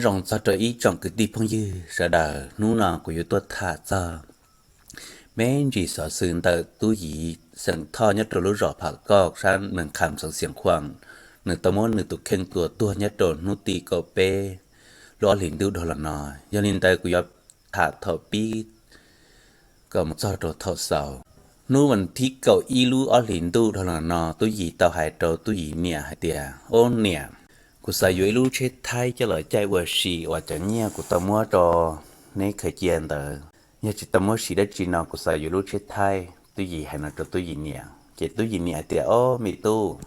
Zoo txog rau ib tsoom kwv tij phooj ywg sawv daws, hnub no kuv yuav tuaj tham txog me ntsis xov xwm ntawm tub Yiv xeem Thoj nyob rau lub zos Pham Kauj sab Mees Kham xeev Xiav Khuam. Nws tau muab nws tus kheej tua tuag nyob rau hnub tim kaum peb lub ob hlis ntuj dhau los no. Yog li ntawd kuv yuav tham thaum pib kom mus txog rau thaum xaus. Hnub vas thib kaum ib lub ob hlis ntuj dhau los no, tub Yiv tau hais rau tub Yiv niam hais tias, Ob niam, kuv xav yuav ib lub tsheb thaib coj los caij ua si uas cov nyiaj kuv tau muab rau neb khaws cia ntawd, yog tsis tau muab siv dab tsi no kuv xav yuav lub tsheb thaib. Tub Yiv hais no rau tub Yiv niam, ces tub Yiv niam hais tias, Ob me tub,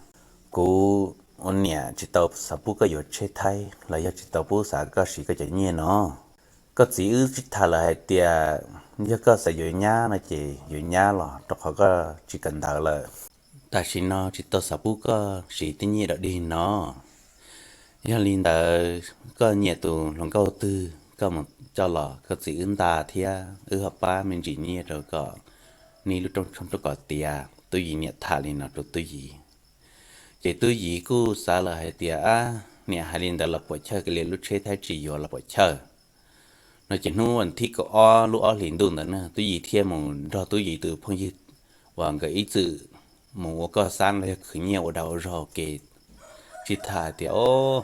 kuv ua niam tsis tau xav pub koj yuav tsheb thaib los yog tsis tau pub xav koj siv koj cov nyiaj no. Koj txiv wb sib tham lawm hais tias yog koj xav yuav nyab no ces yuav nyab los, rau qhov koj tsis kawm ntawv lawm. Tam sim no tsis tau xav pub koj siv tej nyiaj dog dig no. Yog li ntawd koj nyiam tus hluas nkauj twg koj mus coj los, koj txiv wb nta thiab wb ho pab me ntsis nyiaj rau kom neb lub rooj tshoob rooj kos tiav. Tub Yiv niam tham li no rau tub Yiv. Ces tub Yiv kuj xav lawm hais tias, Ab, niam hais li ntawd los puam chawj, koj li lub tsheb thaib tsis yuav los puam chawj. No ces hnub vas thib kaum ob lub ob hlis ntuj ntawd na, tub Yiv thiaj mus nrog tub Yiv tus phooj ywg uas nkawd ib txwm mus ua koj xab los yog khwv nyiaj ua dag ua zog ua ke, sib tham tias, Ob,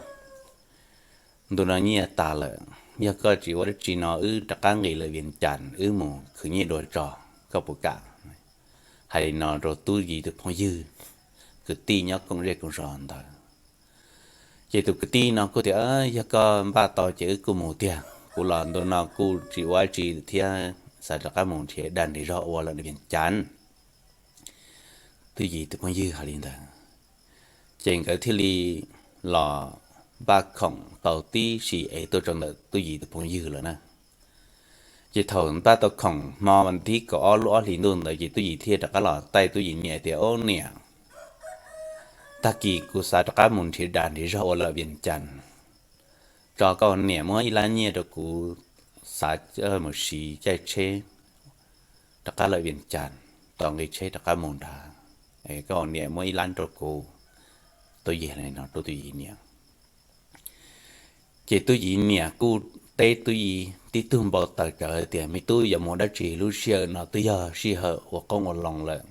ntu no nyiaj tas lawm, yog koj tsis ua dab tsi no wb rov qab nqis lawm Vias Cas wb mus khwv nyiaj dua tso, koj puas kam? Hais li no rau tub Yiv tus phooj ywg, kwv tij nyob koom zej koom zos ntawd. Ces tus kwv tij no kuj tias, Yog koj npaj tau ces wb kuj mus tiag, kuv los ntu no kuj tsis ua dab tsi thiab, xav rov qab mus nrhiav dag nrhiav zog ua lawm Vias Cas. Tub Yiv tus phooj ywg hais li ntawd, ces nkawd thiaj li los npaj khoom tau tib si es tuaj rau ntawm tub Yiv tus phooj ywg lawm na. Ces thaum npaj tau khoom hmo vas thib kaum ob lub ob hlis ntuj ntawd ces tub Yiv thiaj rov qab los taij tub Yiv niam tias, Ob niam, tag kis kuv xav rov qab mus nrhiav dag nrhiav zog ua lawm Vias Cas, tso koj niam muab ib lab nyiaj rau kuv, xav mus siv caij tsheb rov qab lawm Vias Cas, tos nqi tsheb rov qab mus nrad, koj niam muab ib lab rau kuv. Tub Yiv hais li no rau tub Yiv niam. Ces tub Yiv niam kuj teb tub Yiv tib tug npau taws rawv tias, Me tub, yuav mus dab tsi? Lub sij hawm no twb yog sij hawm ua qoob ua loo lawm.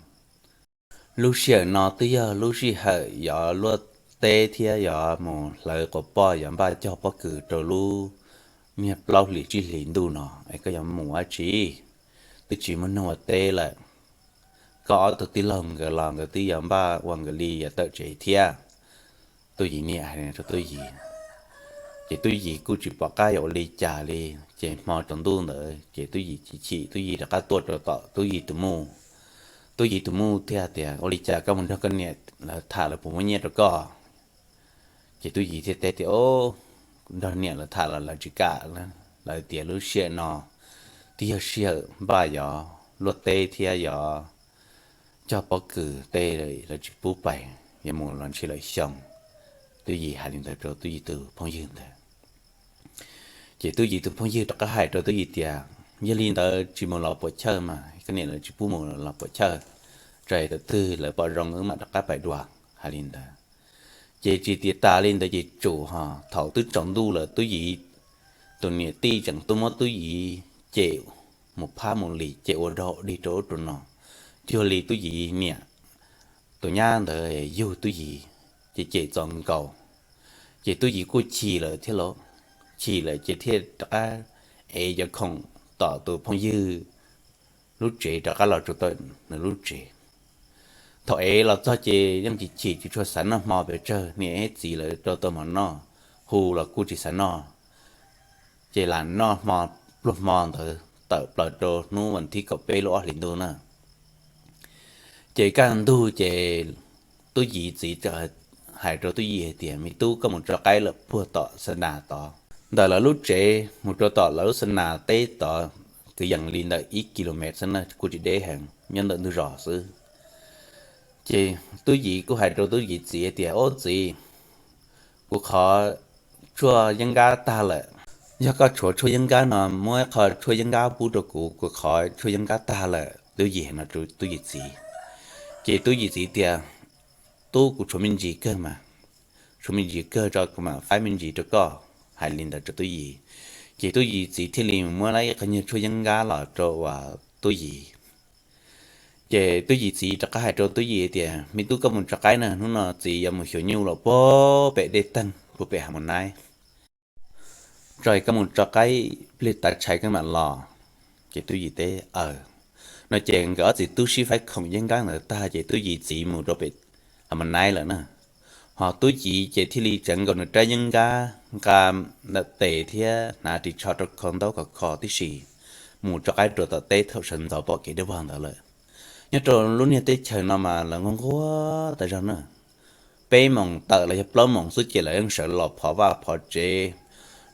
Lub sij hawm no twb yog lub sij hawm yuav luaj teb thiab yuav mus hlawv quas poj, yuav npaj cog pob kws rau lub niag plaub hlis tsib hlis ntuj no es koj yuav mus dab tsi? Twb tsis muaj neeg ua teb lawm. Koj ob tug tij laug nkawd los nkawd twb yuav npaj ua nkawd li yuav tawm tsev thiab. Tub Yiv niam hais rau tub Yiv, ces tub Yiv kuj tsis pom qab yuav ua li cas li. Ces hmo tsaus ntuj ntawd ces tub Yiv chim chim, tub Yiv rov qab tuaj rau tom tub Yiv tus muj. Tub Yiv tus muj thiaj tias, Ua li cas koj mus nrog koj niam lawv tham lawv puas muab nyiaj rau koj? Ces tub Yiv thiaj teb tias, Nrog niam lawv tham los lawv tsis kam, lawv tias lub sij hawm no twb yog sij hawm npaj yuav luaj teb thiab yuav cog pob kws tej, lawv tsis pub pais, yuav mus los ntshe lawm xyoo. Tub Yiv hais li ntawd rau tub Yiv tus phooj ywg ntawd. Ces tub Yiv tus phooj ywg rov qab hais rau tub Yiv tias, Yog li ntawd tsis mus los puam chawj mas, koj niam lawv tsis pub mus los puam chawj, tso thaum twg lawv pom zoo wb mam rov qab pais dua. Hais li ntawd, ces tsis tias tas li ntawd ces tsum ho thaum twb tsaus ntuj lawm tub Yiv tus niam tij tseem tuaj muab tub Yiv cem mus phab mus lis, cem ua dog dig rau ub rau no, cuag li tub Yiv niam tus nyab ntawd yug tub Yiv, ces cem txaus nkaus. Ces tub Yiv kuj chim lawm thiab lauj, chim lawm ces thiaj rov qab ev cov khoom tom tus phooj ywg lub tsev rov qab los tsuas tau nws lub tsev. Thaum ev los txog ces yeej chim chim tsis tshua xav noj hmo pes tsawg, niam txiv lawv rau tau mov noj, hu los kuj tsis xav noj. Ces lam noj hmo, pluag hmo ntawd tawm plaws rau hnub vas thib kaum peb lub ob hlis ntuj na. Ces kaj ntug ces tub Yiv txiv txawm hais rau tub Yiv hais tias, Me tub, koj mus tso qaib lawm puag tom xa nas tod. Ntawm lawv lub tsev mus rau tom lawv lub xa nas teb tod kwv yees li ntawm ib ki lo mev xwb na, kuj tsis deb heev, nyob ntawm ntug zos xwb. Ces tub Yiv kuj hais rau tub Yiv txiv tias, Ob txiv, kuv qhov tshuaj yeeb nkab tag lawm. Yog koj tshuav tshuaj yeeb nkab no muab ib qho tshuaj yeeb nkab pub rau kuv, kuv qhov tshuaj yeeb nkab tag lawm. Tub Yiv hais no rau tub Yiv txiv. Ces tub Yiv txiv tias, Tub, kuv tshuav me ntsis kawg mas, tshuav me ntsis kawg tso kuv mam faib me ntsis rau koj. hais li ntawd rau Tub Yis. Ces Tub Yis txiv thiaj li muab ib qho nyuag tshuaj yeeb nkab los rau uas Tub Yis. Ces Tub Yis txiv rov qab hais rau Tub Yis tias, Me tub, koj mus tso qaib na, hnub no txiv yuav mus xyuas nyuj los puag pem dej teeg puag pem hav mos naib. Tso, koj mus tso qaib ib pliag tav tshais koj mam los. Ces Tub Yis teb, Aws. No ces nkawd ob txiv tub sib faib khoom yeeb nkab ntawd tag ces Tub Yis txiv mus rau pem hav mos naib lawm na. Ho Tub Yis ces thiaj li tseev nkaus nws rab yeeb nkab nqa ntawm tes thiab hnav ris tsho rau khau ntaub khov kho tib si, mus tso qaib rau tom teb thaum sawv ntxov pom kev dawb vog ntawd lawm. Nyob rau lub niag teb chaws no mas lawv nquag nquag tas zog na. Peb moos tawm los yog plaub moos xwb ces lawv yeej sawv los phov vaj phov tsev,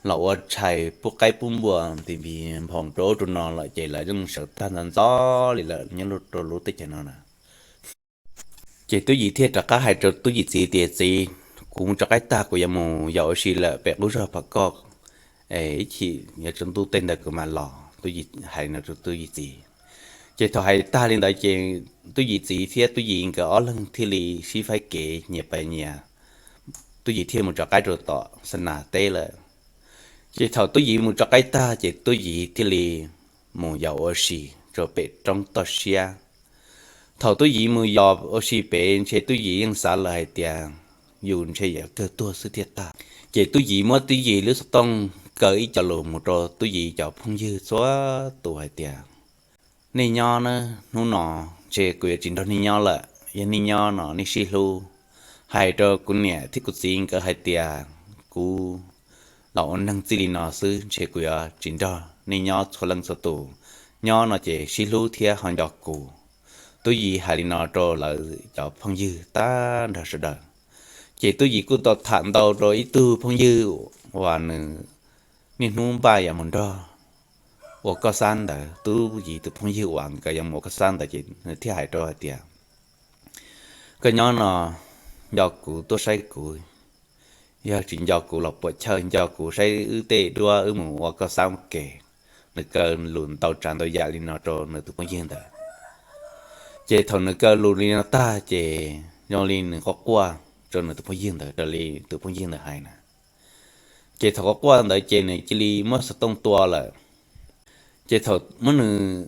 los ua tshais pub qaib pub npua nti npis nphoos rau ub rau no lawm ces lawv yeej sawv tag ntxov ntxov li lawm nyob rau lub teb chaws no na. Ces Tub Yis thiaj rov qab hais rau Tub Yis txiv tias, Txiv, kuv mus tso qaib tag kuv yuav mus yos ua si lawm pem qub zog phom koj, ib chim yuav tsaus ntuj tej ntawd kuv mam los. Tub Yis hais no rau Tub Yis txiv. Ces thaum hais tag li ntawd ces Tub Yis txiv thiab Tub Yis nkawd ob leeg thiaj li sib faib kev nyias pas nyias, Tub Yis thiaj mus tso qaib rau tom Xa Nas teb lawm. Ces thaum Tub Yis mus tso qaib tag ces Tub Yis thiaj li mus yos ua si rau pem roob toj siab. Thaum Tub Yis mus yos ua si pem ntshe Tub Yis yeej xav lawm hais tias yus ntshe yuav kawg tuag xwb thiaj tag. Ces Tub Yis muab Tub Yis lub xov tooj kaw ib co lus mus rau Tub Yis cov phooj ywg txhua tus hais tias, Nej nyob na, hnub no ntshe kuv yuav tsis nrog nej nyob lawm, yog nej nyob no nej sib hlub, hais rau kuv niam thiab kuv txiv nkawd hais tias kuv los ua neeg txij li no xwb, ntshe kuv yuav tsis nrog nej nyob txhua leej txhua tus, nyob no ces sib hlub thiab ho nco kuv. Tub Yis hais li no rau lawv cov phooj ywg tag nrho sawv daws. Ces Tub Yis kuj tau tham ntau rau ib tug phooj ywg uas nws niaj hnub npaj yuav mus nrog ua koj xab ntawd, Tub Yis tus phooj ywg uas nkawd yuav mus ua koj xab ntawd ces nws thiaj hais rau hais tias, Koj nyob no nco kuv tuaj saib kuv, yog tsis nco kuv los puam chawj, nco kuv saib wb tej duab wb mus ua koj xab ua ke. Nws kaw lus ntau tsav ntau yam li no rau nws tus phooj ywg ntawd. Ces thaum nws kaw lus li no tag ces zoo li nws quaj quaj rau nws tus phooj ywg ntawd raws li tus phooj ywg ntawd hais na. Ces thaum quaj quaj ntawd ces nws cia li muab xov tooj tua lawm. Ces thaum muab nws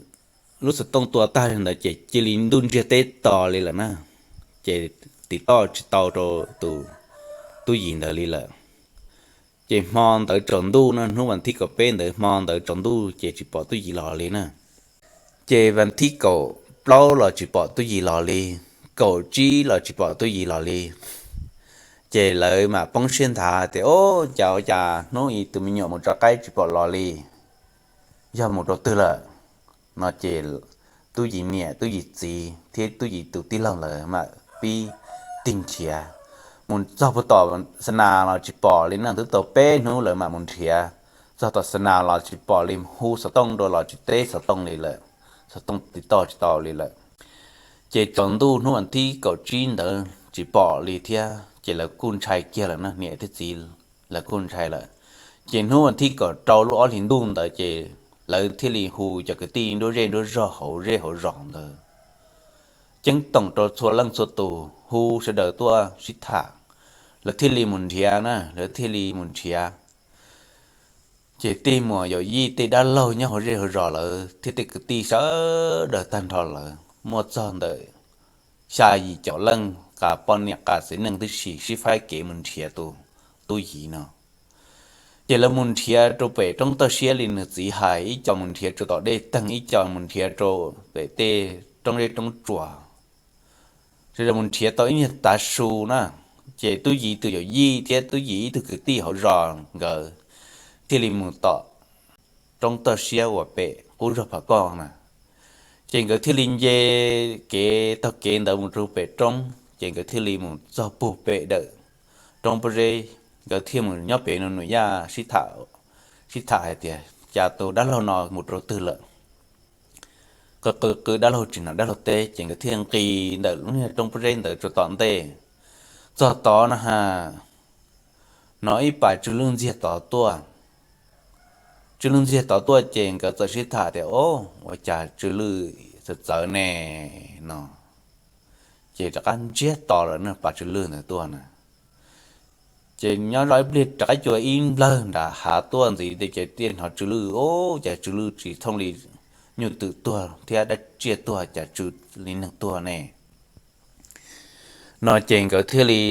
lub xov tooj tua tag li ntawd ces cia li ntuj ntsiag teb to li lawm na. Ces tiv toj tsis tau rau tus Tub Yis ntawd li lawm. Ces hmo ntawd tsaus ntuj na, hnub vas thib kaum peb ntawd hmo ntawd tsaus ntuj ces tsis pom Tub Yis los li na. Ces vas thib kaum plaub los tsis pom Tub Yis los li, kaum tsib los tsis pom Tub Yis los li. Ces lawv mam poob siab nthav tias, Ov, cas ua cas hnub i tus me nyuam mus tso qaib tsis pom los li, yog mus rau twg lawm? No ces Tub Yis niam Tub Yis txiv thiab Tub Yis tus tij laug ntawd mam pib tig nrhiav. Mus txog puag tom Xa Nas los tsis pom li na, twb tau peb hnub lawv mam mus nrhiav. Txog tom Xa Nas los tsis pom li, hu xov tooj rau los tsis teb xov tooj li lawm, xov tooj tiv toj tsis tau li lawm. Ces tsaus ntuj hnub vas thib kaum tsib ntawd tsis pom li thiab ces lawv kuj ntshai kiag lawm na, niam thiab txiv lawv kuj ntshai lawm. Ces hnub vas thib kaum rau lub ob hlis ntuj ntawd ces lawv thiaj li hu cov kwv tij nruab zej nruab zog hauv zej hauv zos ntawd ceeb toom rau txhua leej txhua tus, hu sawv daws tuaj sib tham. Lawv thiaj li mus nrhiav na, lawv thiaj li mus nrhiav. Ces tej muam yawm yij tej dab laug nyob hauv zej hauv zos lawv thiab tej kwv tij sawv daws tag nrho lawv muaj txog ntawm xya yim caum leej, qas poj niam qas txiv neej tib si sib faib kev mus nrhiav tus Tub Yis no. Ces lawv mus nrhiav rau pem roob toj siab li nws txiv hais, ib co mus nrhiav rau tom dej teeg, ib co mus nrhiav rau pem tej roob zeb roob tsuas. Sawv daws mus nrhiav tau ib nyuag tav su na, ces Tub Yis tus yawm yij thiab Tub Yis ib tug kwv tij hauv zos nkawd thiaj li mus tom roob toj siab uas pem qub zog Pham Koj na. Ces nkawd thiaj li nce kev taug kev ntawd mus rau pem roob, ces nkawd thiaj li mus txog puag pem dawm roob pob zeb. Nkawd thiaj mus nyob pem no num yaj sib tham, sib tham hais tias, Cas tus dab laug no mus rau twg lawm? Qw qw qw dab laug tsis hnov dab laug teb, ces nkawd thiaj nqis ntawm lub niag roob pob zeb ntawd rau tom ntej. Txog tod na has, hnov ib pas tsw lwj ntxiag tod tuaj. Tsw lwj ntxiag tod tuaj ces nkawd txawm sib tham tias, Ov, ua cas tsw lwj txawv txawv ne? No ces rov qab ntsiag to lawm na, pas tsw lwj ntawd tuaj na. Ces nyob zoj ib pliag rov qab cua ib nplawg nram hav tuaj ntxiv tias ces thiaj hnov tsw lwj, o, cas tsw lwj tsis thooj li nyuj twm tuag thiab dab tsiaj tuag, cas tsw li neeg tuag ne no. Ces nkawd thiaj li,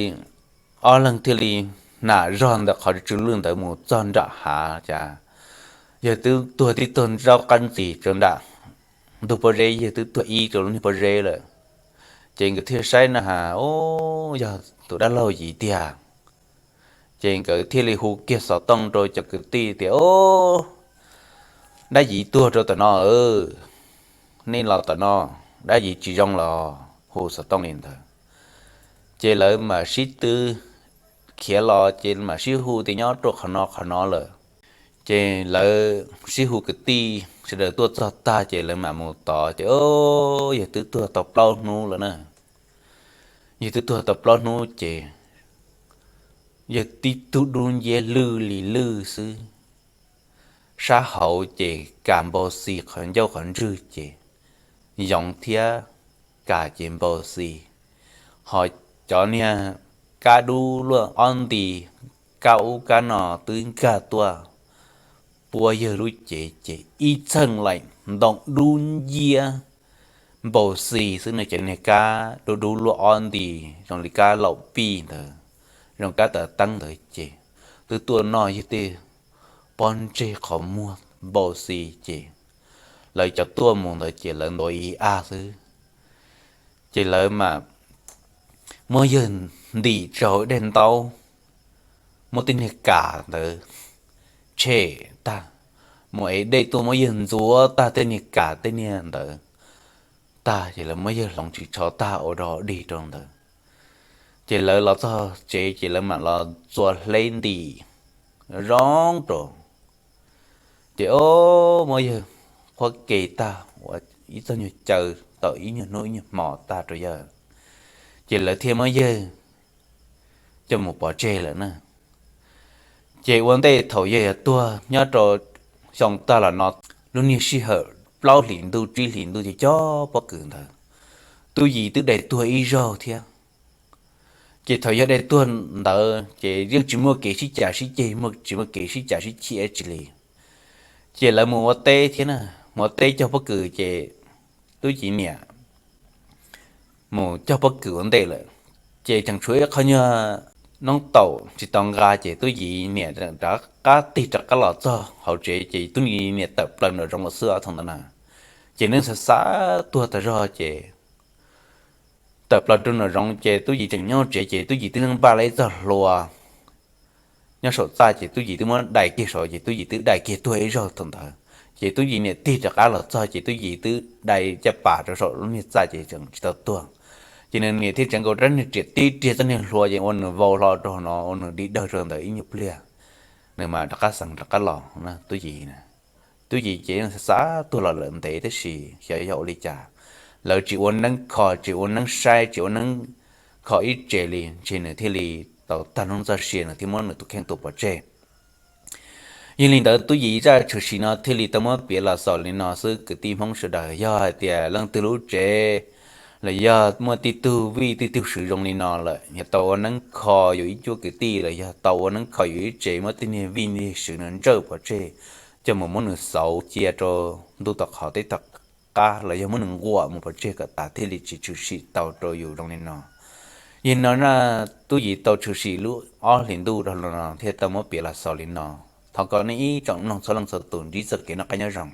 ob leeg thiaj li nam zog ntawm qhov tsw lwj ntawd mus txog nram hav, cas yawg twb tuag tib tug nraub qab ntxiv rau nram ntug pob zeb, yawg twb tuag ib rau lub niag pob zeb lawm. Ces nkawd thiaj saib na has, o, yog tus dab laug yim tiag. Ces nkawd thiaj li hu kiag xov tooj rau cov kwv tij tias, o, dab yim tuag rau tom no, nej los tom no, dab yim tsis zoo los, hu xov tooj li ntawd. Ces lawv mam sib twv khiav los, ces mam sib hu tias nyob rau qhov no qhov no lawm. Ces lawv sib hu kwv tij sawv daws tuaj txog tag ces lawv mam mus tod ces, o, yawg twb tuag tau plaub hnub lawm na. Yawg twb tuag tau plaub hnub ces yawg tib tug dub nciab lwj li lwj xwb. Sab hauv ces kas npau xis qhov ncauj qhov ntswg ces yoov thiab kas ces npau xis, ho cov niag kab dub luaj ob nti, kab ub kab no twb nkag tuaj puab yawg lub cev ces ib txheej laim ntoo dub nciab npau xis xwb no. Cov niag kab dub dub luaj ob nti zoo li kab laum pij ntawd, zoo kab taws teeb ntawd ces twb tuaj noj yawg tej pob ntseg qhov muag npau xis ces lawv cov tuaj mus ntawd ces lawv ntuav ib a xwb. Ces lawv mam muab yawg ntim rau daim ntaub, muab tej niag kas ntawd tshem tag, mus ev dej tuaj muab yawg ntxuav tag tej niag kas tej niag ntawd tag ces lawv muab yawg hloov ris tsho tag ua dog dig rau ntawd. Ces lawv los txog tsev ces lawv mam los txua hleb ntim zoo rau. Ces o, muab yawg qhuab ke tag ua ib txoj nyuag caw tau ib nyuag hnub ib nyuag hmo tag rau yawg, ces lawv thiaj muab yawg coj mus pov tseg lawm na. Ces ua ntej thaum yawg yuav tuag nyob rau xyoo tag los no, lub niag sij hawm plaub hlis ntuj tsib hlis ntuj ces cov pob kws ntawd, Tub Yis twb dai tuag ib zaug thiab. Ces thaum yawg dai tuag ntawd ces yeej tsis muaj kev sib cav sib ceg, tsis muaj kev sib cav sib chim tsi li. Ces lawv mus ua teb thiab na, mus ua teb cog pob kws ces Tub Yis niam mus cog pob kws ua ntej lawm, ces tseem tshuav ib qho nyuag noob taum tsis tau nqa ces Tub Yis niam rov qab tig rov qab los txog hauv tsev ces Tub Yis niam tawm plaws nraum zoov los xwb thaum ntawd na. Ces nws xav xav tuag tas zog ces tawm plaws rau nraum zoov ces Tub Yis tseem nyob tsev ces Tub Yis twb npaj lawm ib txoj hlua nyob saum txaj ces Tub Yis twb muab dai kiag saud ces Tub Yis twb dai kiag tuag ib zaug thaum ntawd. Ces Tub Yis niam tig rov qab los txog ces Tub Yis twb dai caj pas rau saum lub niag txaj ces tseem tsis tau tuag. Ces nws niam thiaj tseev nkaus rab niag riam tib riam txoj niag hlua ces ua nws vau hlo rau no ua nws dig dawg rau ntawd ib nyuag pliag, nws mas rov qab xeev rov qab los na Tub Yis. Tub Yis ces yeej xav xav tuag los lawm ntev tab sis xyov yog ua li cas, lawv tsis ua neeb kho tsis ua neeb saib tsis ua neeb kho ib tse li ntshe nws thiaj li tau tag noob txoj sia nws thiaj muab nws tus kheej tua pov tseg. Yog li ntawd Tub Yis zaj tshwm sim no thiaj li tau muab piav los xaus li no xwb kwv tij Hmoob sawv daws. Yog hais tias leej twg lub tsev los yog muaj tej tug vij tej tug sw zoo li no lawm, yog tau ua neeb kho yus ib cuab kwv tij los yog tau ua neeb kho yus ib tse muab tej niag vij niag sw no ntsawj pov tseg, coj mus muab nws xauv cia rau ntuj tom qhov teb tom qab los yog muab nws nquam mus pov tseg kom tas thiaj li tsis tshwm sim tau rau yus zoo li no. Yog no na, Tub Yis tau tshwm sim lub ob hlis ntuj dhau los no thiaj tau muab piav los xaus li no. Thov kom nej ib tsoom mloog txhua leej txhua tus ntsib txoj kev noj qab nyob zoo.